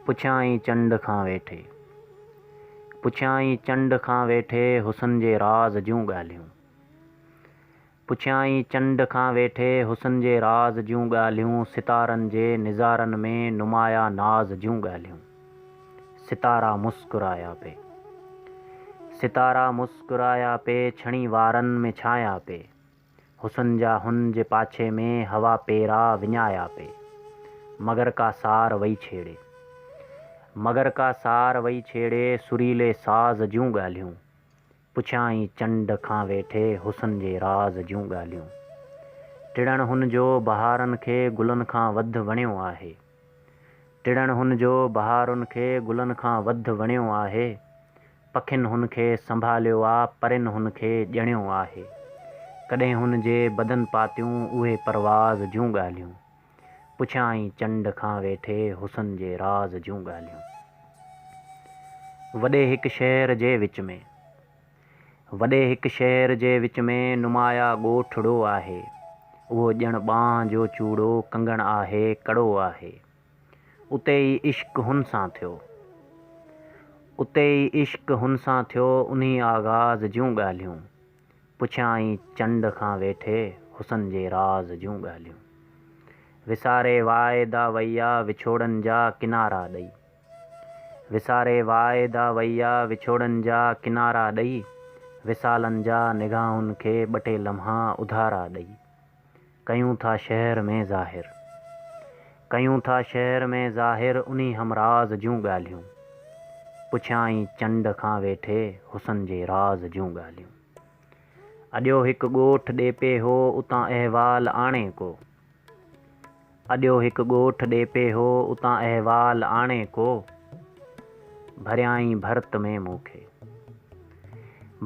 پڇيائين چنڊ کان ويٺي. پڇيائين چنڊ کان ويٺي حسن جي راز جون ڳالهيون. پڇيائين چنڊ کان ويٺي حسن جي راز جون ڳالهيون ستارن جي نظارن ۾ نمايا ناز جون ڳالهيون. ستارا مسڪرايا پي. ستارا مسڪرايا پي ڇڻي وارن ۾ ڇايا پي. حسن جا هن جي پاڇي ۾ هوا پيرا وڃايا پي. مگر ڪا سار وئي ڇيڙي. مگر ڪا سار وئي ڇيڙي سريلي ساز جون ڳالهيون. پڇيائين چنڊ کان ويٺي حسن جي راز جون ڳالهيون. ٽڙڻ هن جو بهارن کي گلن کان وڌ وڻيو آهي. ٽڙڻ هن جو بهارن کي گلن کان وڌ وڻيو آهي. پکين هن کي سنڀاليو آ پرين هن کي ڄڻيو آهي. ڪڏهن هن جي بدن پاتيون اهي پرواز جون ڳالهيون. پڇيائين چنڊ کان ويٺي حسن جي راز جون ڳالهيون. وڏي هڪ شهر جي وچ ۾. وڏي هڪ شهر جي وچ ۾ نمايا ڳوٺڙو آهي. اهو ڄڻ ٻانهن جو چوڙو ڪنگڻ آهي ڪڙو آهي. اتي ئي عشق هن سان ٿيو. اتي ئي عشق هن سان ٿيو انهي آغاز جون ڳالهيون. پڇيائين چنڊ کان ويٺي حسن جي راز جون ڳالهيون. وساري واعدا وئي آ وڇوڙن جا ڪنارا ڏئي. وساري واعدا وئي آ وڇوڙن جا ڪنارا ڏئي. وصالن جا نگاهن کي ٻه ٽي لمحا اڌارا ڏئي. ڪيون ٿا شهر ۾ ظاهر. ڪيون ٿا شهر ۾ ظاهر انهي همراز جون ڳالهيون. پڇيائين چنڊ کان ويٺي حسن جي راز جون ڳالهيون. اڏيو هڪ ڳوٺ ڏيپي هو اتان احوال آڻي ڪو. اڏيو هڪ ڳوٺ ڏيپي هو اتان احوال آڻي ڪو. ڀريائين ڀرت ۾ مون کي.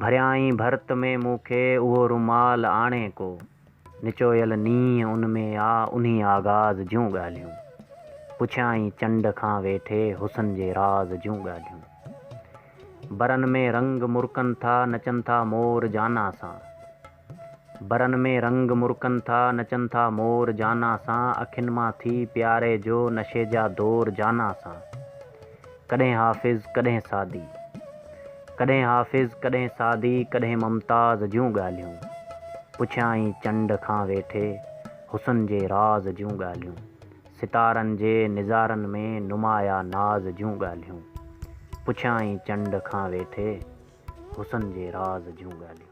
ڀريائين ڀرت ۾ مون کي اهو رومال آڻي ڪو. نچويل نينهن ان ۾ آ انهي آغاز جون ڳالهيون. پڇيائين چنڊ کان ويٺي حسن جي راز جون ڳالهيون. برن ۾ رنگ مرڪن ٿا نچن ٿا مور جانا سان. برن ۾ رنگ مرڪن ٿا نچن ٿا مور جانا سان اکين مان ٿي پياري جو نشي جا دور جانا سان. ڪڏهن حافظ ڪڏهن سعدي. ڪڏهن حافظ ڪڏهن سعدي ڪڏهن ممتاز جون ڳالهيون. پڇيائين چنڊ کان ويٺي حسن جي راز جون ڳالهيون. ستارن جي نظارن ۾ نمايا ناز جون ڳالهيون. پڇيائين چنڊ کان ويٺي حسن جي راز جون ڳالهيون.